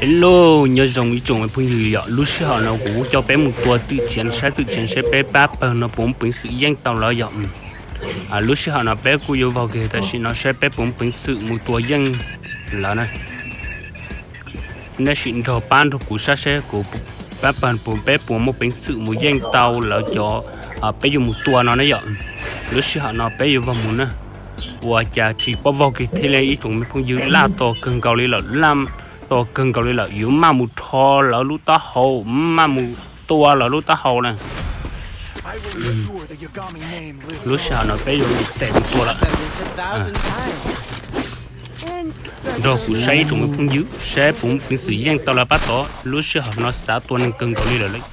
Hello, nyob zoo ib tsoom phooj ywg yom, lub sij hawm no kuv coj peb mus tua twm tsiav saib twm tsiav saib peb pab pawg no puas muaj peev xwm yeej tau lawv yom. Lub sij hawm no peb kuj yuav vog kiag tam sim no saib peb puas muaj peev xwm mus tua yeej lawv na. Nej sim nrog pab nrog kuv saib saib kuv pab pawg puas peb puas muaj peev xwm mus yeej tau lawv cov peb yuav mus tua no na yom. Lub sij hawm no peb yuav vog mus na. Ua cas tsis paub vog kiag thiab li ib tsoom phooj ywg, laj tos kawg nkaus li lawm, laj tos kawg nkaus li lawm, yuav maj mus rho lawv lub taub hau, maj mus tua lawv lub taub hau na. Lub sij hawm no peb yuav mus tes mus tua lawm. Nrog kuv saib ib tsoom phooj ywg saib puas muaj peev xwm yeej tau lawv pab tod. Lub sij hawm no xav tua neeg kawg nkaus li lawm.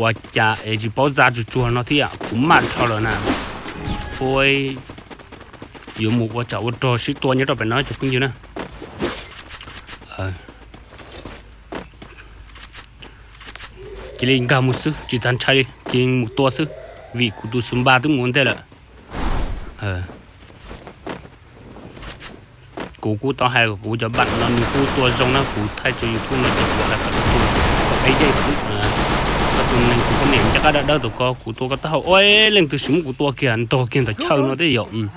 Ua cas es tsis paub za tsuag tsuag no thiab, kuv maj rho lawm na. Ua, yuav mus ua tsov ua rog sib tua nyob rau pem no cov phooj ywg na. Cia li nkag mus xwb tsis txhob ntshai li, cia li mus tua xwb, vim kuv tus xu npa twb mus ua ntej lawm. Kuv kuj tau hais kom kuv cov npam no nws kuj tua zoo na, kuv thaij tso YouTube no ces kuv hais kom tua kom peb yeej xwb. Koj tus neeg tus poj niam ncaj qab dawb dawb tus ko, kuv tua koj taub hau ua leej twg sim muab kuv tua kiag ntog kiag ntawm chaw no thiab yom.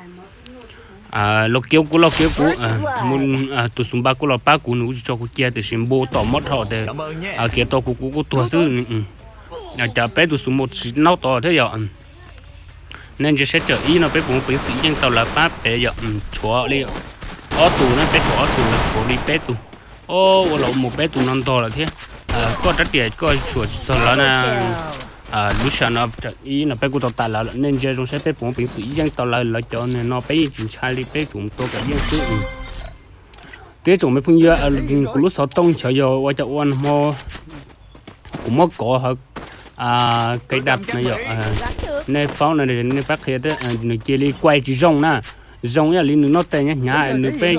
Los kiav kuv, los kiav kuv, tus xu npa kuj los pab kuv, nws kuj tsis tso kuv cia tiam sis npu tom mob dhau tes kiav tau kuv, kuv kuj tuag xwb. Cas peb tus xu npa tsis naub tod thiab yom. Nej ntsia saib tsawm ib no peb puas muaj peev xwm yeej tau lawv pab pem yom, tshuav li ob tug na, peb tshuav ob tug lawv tshuav li peb tug. Ua los mus peb tus no ntog lawm thiab. Koj rab riam koj tshuam tsis txog lawv na. Lub sij hawm no tsawm ib no peb kuj tau tag lawv lawm, nej ntsia zoo saib peb puas muaj peev xwm yeej tau lawv, lawv cov no peb yeej tsis ntshai li, peb tsum tua kom yeej xwb. Tib tsoom me phooj ywg, kuv lub xov tooj xyov yog ua cas ua hmo kuv muab kov hauv kais dab no yom. Nej paub no nej pab qhia, nws cia li kuai tsis zoo na, zoo ib yam li nws noj tes hnyav hnyav nws peb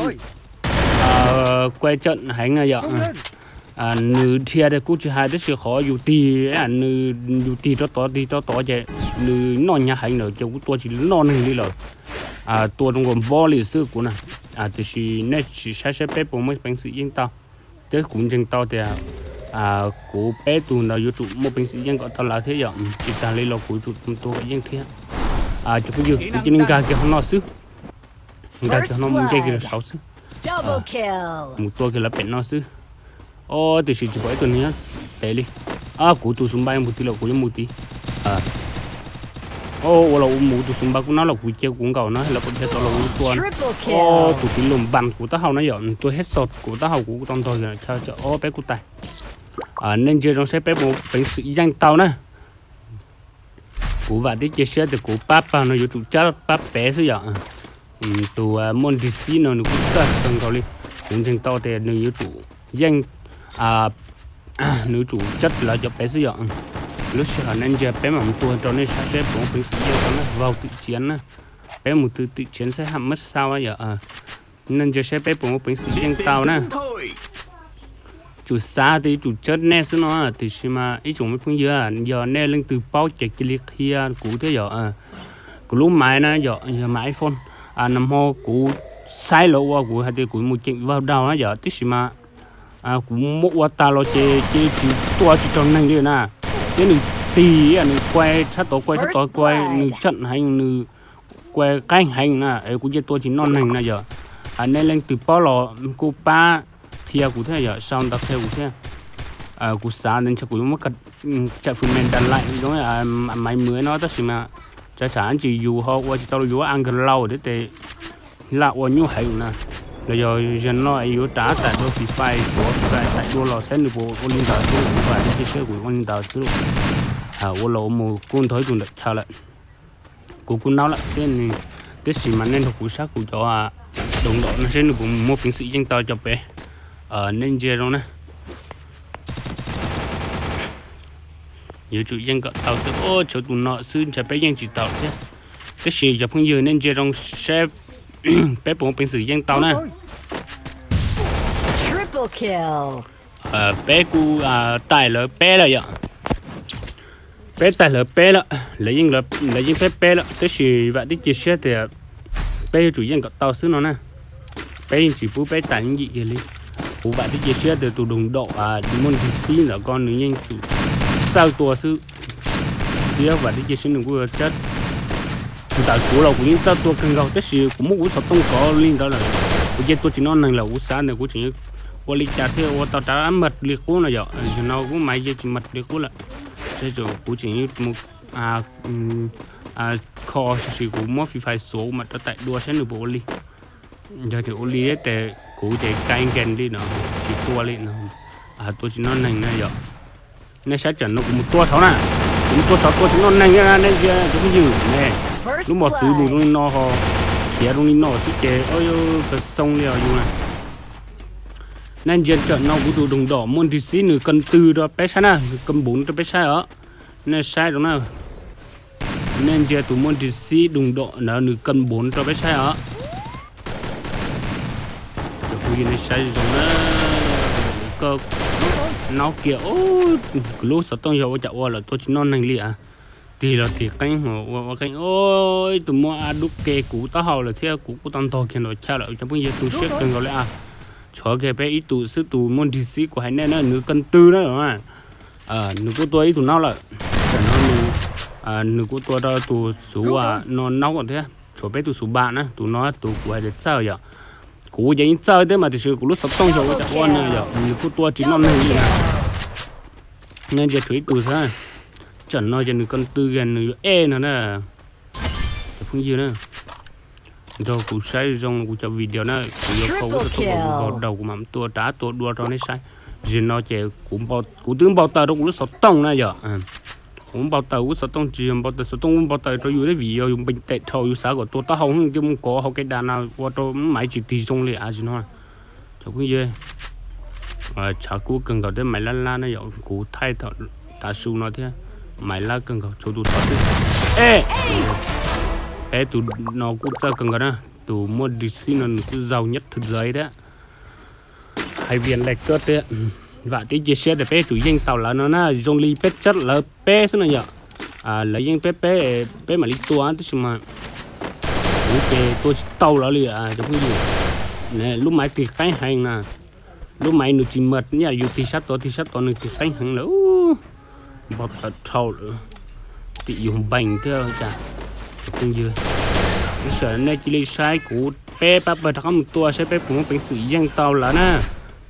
kuai tsawm heev na yom. Nws dhia tias kuj tsis hais tab sis qhov yus tig, nws yus tig rau tod tig rau tod ces nws noj hnyav heev lawm ces kuv tua tsis noj neeg li lawm. Tua rau nkaus npob li xwb kuv na. Tiam sis nej sim saib saib peb puas muaj peev xwm yeej tau. Thiab kuv ntseeg tau tias kuv peb tug ntawd yuav tsum muaj peev xwm yeej kom tau lawv thiab yom. Tsis tas li los kuv yuav tsum tua kom yeej thiab. Cov phooj ywg, kuv cia li nkag kiag hauv no xwb, nkag kiag hauv no mus nce kiag saud xwb, mus tua kiag lawv pem no xwb. Tiam sis tsis pom ib tug neeg nyob pem li. Kuv tus xu npa mus tid lawm, kuv yuav mus tid. Ua los ua mus tus xu npa kuj nab los kuv cia kuv nkaum no lawv pom dhia tau los kuv tua. Tus txiv lus npas kuv taub hau na yom, tua headshot kuv taub hau kuv kuj tau ntog yom, chaw ob peb kuj tag. Nej ntsia zoo saib peb puas peev xwm yeej tau na. Kuv vam thiab cia siab tias kuv pab pawg no yuav tsum tsab pab pem xwb yom. Tus muaj nrig xib no nws kuj txawj kawg nkaus li. Kuv ntseeg tau tias nws yuav tsum yeej, nws yuav tsum tsab lawv cov pem xwb yom. Lub sij hawm nej ntsia peb mam mus tua rau nej saib seb puas muaj peev xwm yeej tau na, vau twm tsiav na. Peb mus twm tsiav saib ham mab xau yom. Nej ntsia saib peb puas muaj peev xwm yeej tau na. Tsum xav tias yuav tsum tsab nej xwb no, tiam sis mas ib tsoom me phooj ywg, yog nej leej twg paub ces cia li qhia kuv thiab yom. Kuv lub maiv na yom, yog maiv iPhone. Nag hmo kuv saib lawv ua kuv hais tias kuv mus ceem vag daug na yom, tab sis mas kuv muab ua tag los ces cia li tsis tua tsis raug neeg li na. Thiab nws tig, nws kuai tshab tod kuai tshab tod kuai, nws tsawm heev, nws kuai qeeb heev na, es kuv cia tua tsis noj neeg na yom. Nej leej twg paub los kuj pab qhia kuv thiab yom, sau ntawv qhia kuv thiab. Kuv xav ntawd ntshe kuv yuav muab tsam fwm me da laim zoo maiv mws no tab sis mas tsam tsam ntsis yus ho ua tsis tau yus a nkawg laus thiab ces laj ua nyuaj heev na. Los yog zaum no es yuav rov tais dua Free Fire, Free Fire tais dua los saib nws puas ua li ntawd xwb, Free Fire cia siab kuv ua li ntawd xwb. Ua los ua mus kuj ntog ib tug ntawm chaw lawm. Kuv kuj nab lawm thiab, tab sis mas nej nrog kuv saib kuv cov doos ntawm no seb nws puas muaj peev xwm yeej tau cov pem. Nej ntsia zoo na. Yuav tsum yeej kom tau xwb, tshuav tus no xwb ntshe peb yeej tsis tau thiab. Tab sis cov phooj ywg nej ntsia zoo seb peb puas muaj peev xwm yeej tau na. Peb kuj tais lawv peb lawm yom. Peb tais lawv peb lawm, lawv yeej peb peb lawm, tab sis vam thiab cia siab tias peb yuav tsum yeej kom tau xwb no na. Peb yeej tsis pub peb tais yim kiag li. Kuv vam thiab cia siab tias tus doog dom muaj nrig xib ntawm ko nws yeej txawj tua xwb. Thiab vam thiab cia siab nws kuj yuav cab. Ntawm kuv los kuv yeej txawj tua kawg nkaus tab sis kuv muab kuv xov tooj kov li ntawd lawm, kuv cia tua tsis noj neeg lawm. Kuv xav ntawm kuv tseem ua li cas thiaj ua tau rab maj li qub no yom. Zaum no kuv mas yeej tsis maj li qub lawm. Ces kuv tseem mus kho sis kuv muab Free Fire xuav kuv mam rov taim dua saib nws puas ua li. Yog tias ua li ces kuv ces cai nkees li no, tsis tua li no, tua tsis noj neeg na yom. Nej saib tsam no kuv mus tua saud na, kuv mus tua saud tua tsis noj neeg na nej ntsia cov phooj ywg ne. Lub mos txwv mus zoo li no ho khiav zoo li no xwb ces kawg xoo li os yus na. Nej ntsia tsam no kuv tus doog dom muaj nrig xib nws kawg ntws rau peb saib na, nws kawg npuv rau peb saib os. Nej saib zoo na, nej ntsia tus muaj nrig xib doog dom ntawd nws kawg npuv rau peb saib os. Cov phooj ywg nej saib zoo na, koj naub kiag, lub xov tooj yog ua cas ua lawm tua tsis noj neeg li as. Tig los tig qeeb, ua ua qeeb, ib tug muaj ab dub ke kuv taub hau lawm thiab kuv kuj tau ntog kiag nram chaw lawm cov phooj ywg tu siab kawg nkaus li as. Tshuav kiag peb ib tug xwb tus muaj nrig xib kuv hais nej na nws kawg ntws na. Nws kuj tua ib tug naub lawm, tam no nws kuj tua rau tus xuv no naub thiab, tshuav peb tus xuv npam na, tus no tus kuv hais tias txawj yom. Kuv ces yeej txawj thiab mas tiam sis kuv lub xov tooj yog ua cas ua na yom, nws kuj tua tsis noj neeg li na. Nej ntsia tshuav ib tug xwb, tsam no ces nws kawg ntws kiag nws yuav ej no na. Cov phooj ywg na, nrog kuv saib zoo kuv cov video na, kuv yuav kho lub xov tooj rau kuv mam tua rab tua dua rau nej saib. Zaum no ces kuv twb npau taws rau kuv lub xov tooj na yom. Kuv npau taws kuv lub xov tooj tsis yog npau taws xov tooj, kuv npau taws rau yus thiab vim yog yus npeej tes dhau yus xav kom tua taub hau thiaj mus kov hauv kev dam no ua rau maiv tsis tig zoo li as no. Cov phooj ywg, tshav kub kawg nkaus thiab maiv lab lab na yom, kuv thaij tav su no thiab maiv lab kawg nkaus tshuav tus tod xwb. Peb tus no kuj txawj kawg nkaus na, tus muaj nrig xib no nws kuj zaug nyob thwv zais thiab. Hais vias lais koj thiab, vam thiab cia siab tias peb yuav tsum yeej tau lawv no na, zoo li peb tsab lawv peb xwb no yom. Lawv yeej peb peb, peb mam li tua tab sis mas kuv ces tua tsis tau lawv li cov phooj ywg. Lub maiv tig qeeb heev na, lub maiv nws tsis mas yam yus tig sab tod tig sab tod nws tig qeeb heev lawm. Npau taws dhau lawm, tim yus npeeg thiab cas. Cov phooj ywg, ib sawm nej cia li saib kuv, peb pab pawg rov qab mus tua saib peb puas muaj peev xwm yeej tau lawv na.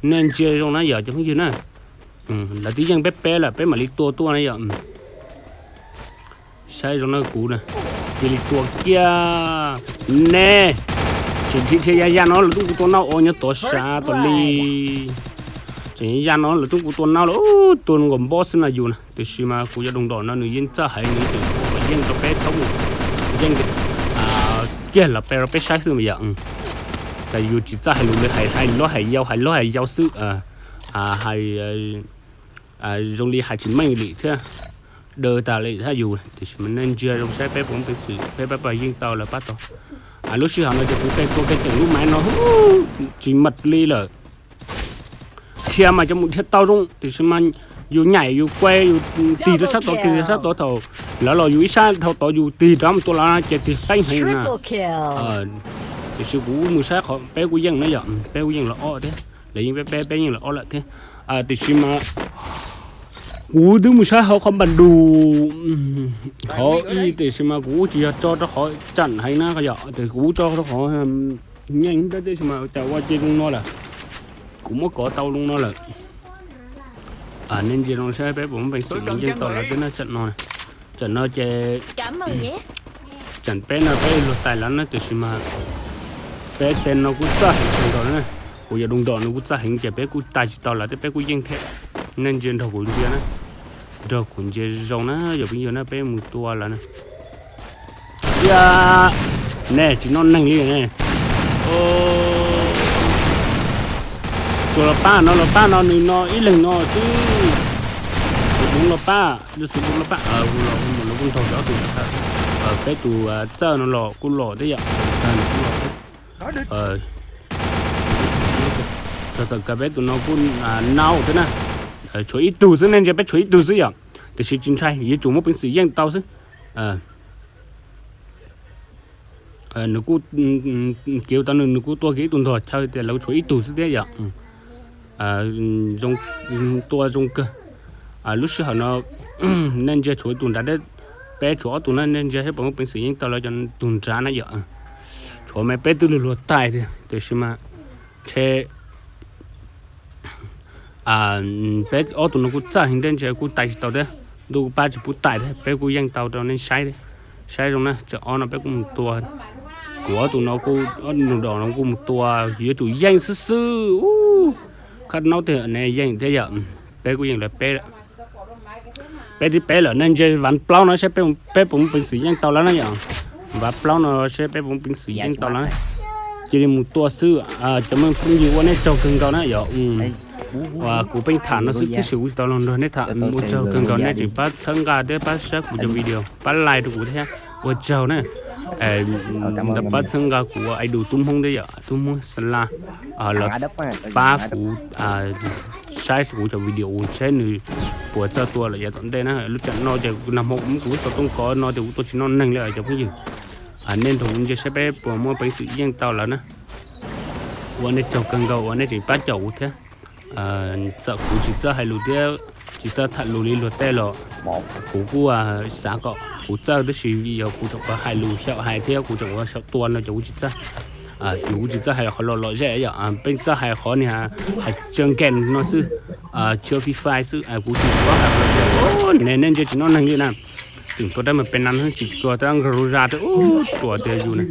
Nej ntsia zoo na yom cov phooj ywg na. Lawv twb yeej peb peb lawm peb mam li tua tuaj na yom. Saib zoo na kuv na, cia li tua kiag ne. Tseem dhia dhia ya ya no lawv tub kuv tua nau os nyob tod sav tod li. Tseem ya no lawv tub kuv tua nau lawm, tua nkaus npob xwb na yus na. Tiam sis mas kuv cov doog dom no nws yeej txawj heev, nws tseem ua kom yeej rau peb thaub mus yeej kiag los pe rau peb saib xwb mas yom. Cas yus tsis txawj hais lus li, hais hais lub hais yau hais lub hais yau xwb. Hais zoo li hais tsis meej li thiab, daw tas li thiab yus. Tiam sis mas nej ntsia zoo saib peb puas muaj peev xwm, peb pab pawg yeej tau lawv pab tau. Lub sij hawm no ces kuv pheej tua kev ceem lub maiv no tsis mas li lawm. Dhia mas cov mus dhia tau zoo tiam sis mas yus nyaim yus kuaib yus tig rau sab tod tig rau sab tod thaum lawv los yus ib sab dhau tod yus tig rov mus tua lawv ces tig qeeb heev na. Tiam sis kuv mus saib qhov peb kuj yeej na yom, peb kuj yeej los ob thiab, lawv yeej peb peb peb yeej los ob lawm thiab. Tiam sis mas kuv twb mus saib hauv qhov npas dus qhov ib tiam sis mas kuv tsis yog tso rau qhov tsam heev na yom, tiam kuv tso rau qhov nyeej thiab tiam sis mas cas ua ces zoo no lawm. Kuv muab kov tau zoo no lawm. Nej ntsia zoo saib peb puas muaj peev xwm mus yeej tau lawv peb na tsam no. Tsam no ces tsam peb no peb luag tais lawv na tiam sis mas peb tej no kuj txawj heev kawg nkaus na. Kuv yog doog dom no kuj txawj heev ces peb kuj tais tsis tau lawv thiab peb kuj yeej thiab. Nej ntsia nrog kuv ntsia na, nrog kuv ntsia zoo na yog peb yog na peb mus tua lawv na. Nej tsis noj neeg li ne. Tsuas los pab no los pab no nws no ib leeg no xwb. Kuv los pab, los pab, los kuj ntaug ob tug, peb tus txawj no los kuj los thiab yom. Txawm txawm kav peb tus no kuj naub thiab na. Tshuav ib tug xwb, nej ntsia peb tshuav ib tug xwb yom. Tiam sis tsis ntshai, yuav tsum muaj peev xwm yeej tau xwb. Nws kuj kiv tau nws, nws kuj tua kiag ib tug ntog chaw tias lawv tshuav ib tug xwb thiab yom. tua zoo kawg. Lub sij hawm no nej ntsia tshuav tus nrad, peb tshuav ob tug na, nej ntsia saib puas muaj peev xwm yeej tau lawv cov tus nrad na yom. Tshuav mas peb twb luag luag tais tiag tiam sis mas ntshe peb ob tug no kuj txawj heev thiab ntshe kuj tais tsis tau thiab, ntuj kuj pab tsis pub tais thiab, peb kuj yeej tau rau nej saib, saib zoo na, tsam ob no peb kuj mus tua, kuv ob tug no kuj, ob tug dom no kuj mus tua, yuav tsum yeej xwb xwb. Khab naub tej ne yeej thiab yom, peb kuj yeej lawv peb lawm. Peb thib peb lawm ne, ntse vav plaub no saib peb puas muaj peev xwm yeej tau lawv na yom. Vav plaub no saib peb puas muaj peev xwm yeej tau lawv na. Cia li mus tua xwb, cov me phooj ywg ua nej tsaug kawg nkaus na yom. Kuv pheej tham no xwb thiab sis kuv tsis tau los nrog nej tham, ua tsaug kawg nkaus nej tseem pab txhawb nqa thiab pab saib kuv cov video, pab like rau kuv thiab, ua tsaug na. Ntawd pab txhawb nqa kuv ua idol tub Hmoob thiab yom, tub Hmoob Xa La, los pab kuv saib kuv cov video saib nws puas txawj tua lawm yav tom ntej na. Lub tsam no ces nag hmo kuv muab kuv lub xov tooj kov no ces kuv tua tsis noj neeg li cov phooj ywg. Nej nrog kuv ntsia saib peb puas muaj peev xwm yeej tau lawv na. Ua nej tsaug kawg nkaus uas nej tseem pab caum kuv thiab. Txawm kuv tsis txawj hais lus thiab tsis txawj tham lus li luag tej los kuv kuj xav kom kuv txawj tab sis vim yog kuv tseem hais lus xyaum hais thiab kuv tseem xyaum tua no ces kuv tsis txawj. Kuv tsis txawj hais qhov lom lom zem yom, pheej txawj hais qhov niag hais tsawg game no xwb, tsawg Free Fire xwb, kuv tsis txawj hais qhov lom zem. Ne nej ntsia tsis noj neeg li na. Tseem tua dab mas pes nas tsis tua dab nkaus za thiab, ub, tua tiag yus na.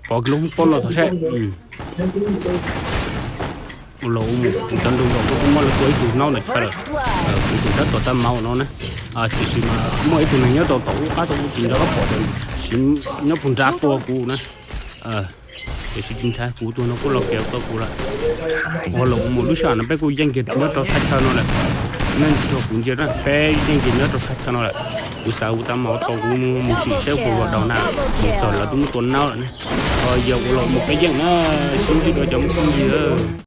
Pov lub hoob pob no txog seb. Ua los ua mus kuv cov nroog zos kuj muab lawv tua ib tug naub ntawm chaw lawm. Kuv tseem tab tom tab maum no na. Tiam sis mas muaj ib tug neeg nyob rau tom ub qab tau kuv tsis nrog pom tias siv nyob puag nrad tua kuv na. Tiam sis tsis ntshai, kuv tus no kuj los kiag tau kuv lawm. Ua los ua mus lub sij hawm no peb kuj yeej kiag nyob rau thaj chaw no lawm. Nej nrog kuv ntsia na, peb yeej kiag nyob rau thaj chaw no lawm. Kuv xav kuv tab maum tau kuv mus sim saib puas luag daus na. Mus txog lawv twb muab tua naub lawm ne. Yog ua los mus peb yeej na, sib ntsib dua cov me phooj ywg.